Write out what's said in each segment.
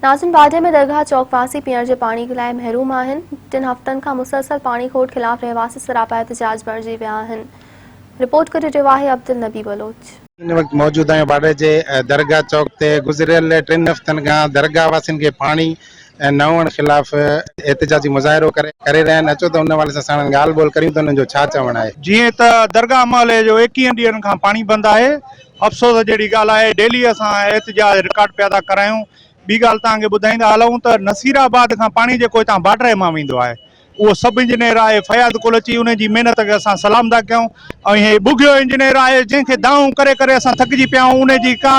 ناظرين باڊهه ۾ درگاهه چوڪ واسي پيئڻ جي پاڻي لاء محروم آهن، ٽن هفتن کان مسلسل پاڻي کوٽ خلاف رهواسي سراپا احتجاج بڻجي ويا آهن، رپورٽ ڪري رهيو آهي عبدالنبي بلوچ. هن وقت موجود آهيون باڊهه جي درگاهه چوڪ تي گذريل ٽن هفتن کان درگاهه واسين کي پاڻي نه هئڻ خلاف احتجاجي مظاهرو ڪري رهيا آهن اچو ته ان حوالي سان ساڻن ڳالهه ٻولهه ڪريون ته انهن جو ڇا چوڻ آهي. جيئن ته درگاهه محلي جو ايڪيهن ڏينهن کان پاڻي بند آهي افسوس جهڙي ڳالهه آهي ڊيلي اسان احتجاج رڪارڊ پيا ٿا ڪرايون ٻي ڳالهه توهان کي ٻڌائيندا هلون ته نصير آباد کان پاڻي جيڪو هتان بارڊر مان ويندو آهي اهو سب انجنيئر آهي فياض ڪلچي ان جي محنت کي اسان سلام ٿا ڪيون ۽ هي ٻگهيو انجنيئر آهي جنهن کي دانهون ڪري ڪري اسان ٿڪجي پيا آهيون ان جي ڪا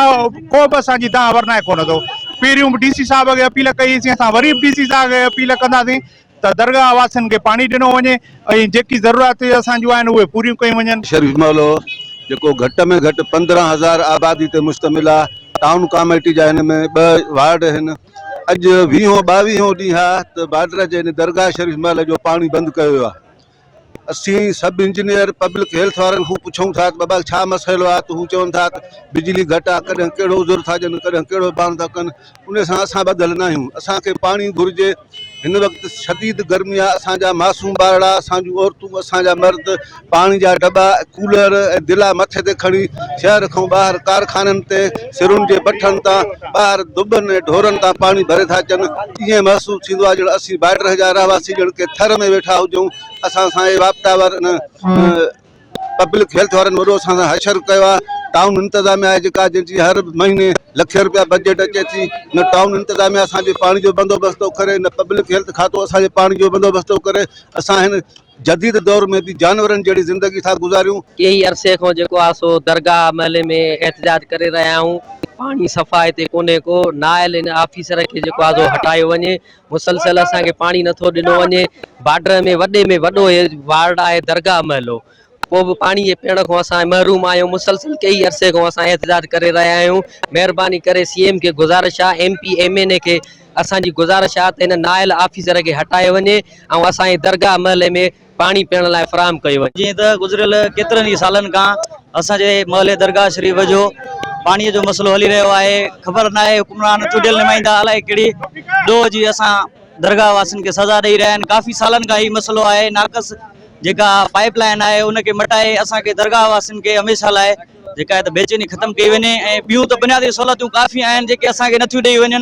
ڪو به اسان جي دانهن ورنائي ڪونه ٿو پهريون به ڊي سي صاحب کي اپيل ڪئي سين اسان وري به ڊي سي صاحب کي اپيل ڪنداسين ته درگاهه واسين کي پاڻي ڏنو وڃي ۽ جيڪي ضرورت اسان جون آهن اهي پوريون ڪيون وڃن. شريف محلو جيڪو گهٽ ۾ گهٽ 15 هزار آبادي تي مشتمل آ ٽائون ڪاميٽي جا هن ۾ ٻه وارڊ هن اڄ ويهون ٻاويهون ڏينهن آ ته بارڊر جي هن درگاهه شريف محلي جو پاڻي بند ڪيو ويو آ اسين سب انجنيئر پبلڪ هيلٿ وارن کان پڇون ٿا ته بابا ڇا مسئلو آهي ته هو چون ٿا ته بجلي گهٽ آهي ڪڏهن ڪهڙو عذر ٿا ڏين ڪڏهن ڪهڙو بهانو ٿا ڪن ان سان اسان ٻڌل نه آهيون اسانکي پاڻي گهرجي هن وقت شديد گرمي آهي اسانجا معصوم ٻارڙا اسانجون عورتون اسانجا مرد پاڻي جا ڊٻا ڪولر ۽ دلا مٿي تي کڻي شهر کان ٻاهر ڪارخانن تي سرن جي بٺن تان ٻاهر دٻن ۽ ڍورن تان پاڻي ڀري ٿا اچن. ائين محسوس ٿيندو آهي ڄڻ اسين بارڊر جا رهواسي ڄڻ ڪنهن ٿر ۾ ويٺا هجون. اسان سان اهي واپڊا وارن پبلڪ هيلٿ وارن وڏو اسان سان حشر ڪيو آهي. ٽائون انتظاميا آهي جيڪا جنهن جي هر مهيني لکين روپيا بجيٽ اچي ٿي. نه ٽائون انتظاميا اسان جي پاڻي جو بندوبست ٿو ڪري نه پبلڪ هيلٿ کاتو اسان جي پاڻي جو بندوبست ٿو ڪري. اسان هن جديد دور ۾ به جانورن جهڙي زندگي ٿا گذاريون. ڪيئي عرصي کان جيڪو آ سو درگاهه محلي ۾ احتجاج ڪري رهيا آهيون پاڻي صفا هتي ڪونهي ڪو نااهل هن آفيسر کي جيڪو آ سو هٽايو وڃي مسلسل اسان کي پاڻي نٿو ڏنو وڃي بارڊر ۾ وڏي ۾ وڏو هي وارڊ آهي درگاهه محلو پوء به پاڻي جي پيئڻ کان اسان محروم آهيون مسلسل ڪيئي عرصي کان اسان احتجاج ڪري رهيا آهيون مهرباني ڪري سي ايم کي گذارش آ ايم پي ايم اين اي کي اسان جي گذارش آ ته هن نااهل آفيسر کي هٽايو وڃي ۽ اسان جي درگاهه محلي ۾ پاڻي پيئڻ لاء فراهم ڪيو وڃي. جيئن ته گذريل ڪيترن ئي سالن کان اسان جي محلي درگاهه شريف جو پاڻي جو مسئلو هلي رهيو آهي خبر ناهي حڪمران چونڊيل نمائندا الائي ڪهڙي ڏوهه جي اسان درگاهه واسين کي سزا ڏئي رهيا آهن ڪافي سالن کان هي مسئلو آهي ناقص جيڪا پائيپ لائين آهي ان کي مٽائي اسان کي درگاهه واسين کي هميشه لاء جيڪا آهي ته بيچيني ختم ڪئي وڃي ۽ ٻيون ته بنيادي سهولتون ڪافي آهن جيڪي اسان کي نٿيون ڏئي وڃن.